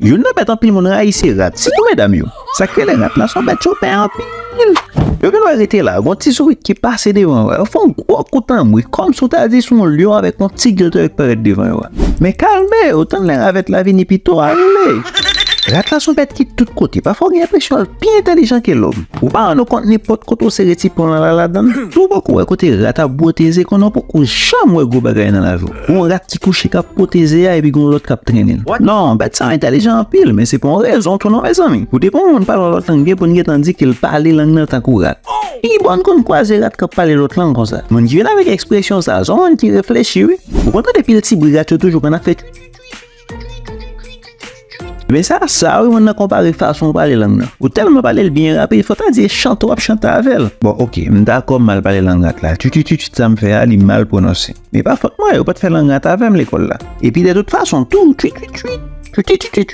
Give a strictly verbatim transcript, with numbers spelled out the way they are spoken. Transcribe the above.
Youn nan bèt anpil moun rayi se rat, sitou medam yo. Sa k rele rat la, se yon bèt chopè anpil. Yo gen dwa rete la, gon ti sourit ki pase devan yo, yo fè yon gwo kout anmwe, kòmsi w ta di se yon lyon avèk yon tig yo te wè k parèt devan yo a. Men kalme w, tann lè ravèt la vini pito ale. Rat la se yon bèt ki tout kote, pafwa w gen enpresyon l pi entèlijan ke lòm. Ou pa rann ou kont nenpòt kote w sere ti pon la ladan l. Tou poko wè kote rat ap bwote ze, konnen w poko janm wè gwo bagay nan lavi w. Gon rat ki kouche k ap pote ze a epi gon lòt k ap trennen l. Non, bèt sa entèlijan anpil, men se pou yon rezon tou non, mezanmi. Pou te pou yon moun pale yon lòt lang byen pou n gentan di ke l pale lang nan tankou rat. Ki bò n konn kwaze rat k ap pale lòt lang konsa? Moun ki vin avèk ekspresyon sa a, se yon moun ki reflechi, wi. Ou konn tande pil ti bri rat yo toujou konn ap fè twi, twi, twi, twi, twi, twi, twi, twi. Men sa, sa, wi, moun nan konpare fason w pale lang nan. Ou tèlman pale l byen rapid, fò ta di e chante w ap chante avè l. Bon, oke, m dakò m mal pale lang rat la. Twi, twi, twi, twi, sa m fè a, li mal pwononse. Men pa fòt mwen, yo pa t fè lang rat avè m lekòl la. Epi de tout fason, tou, twi, twi, twi, twi, twi, twi, twi, twi,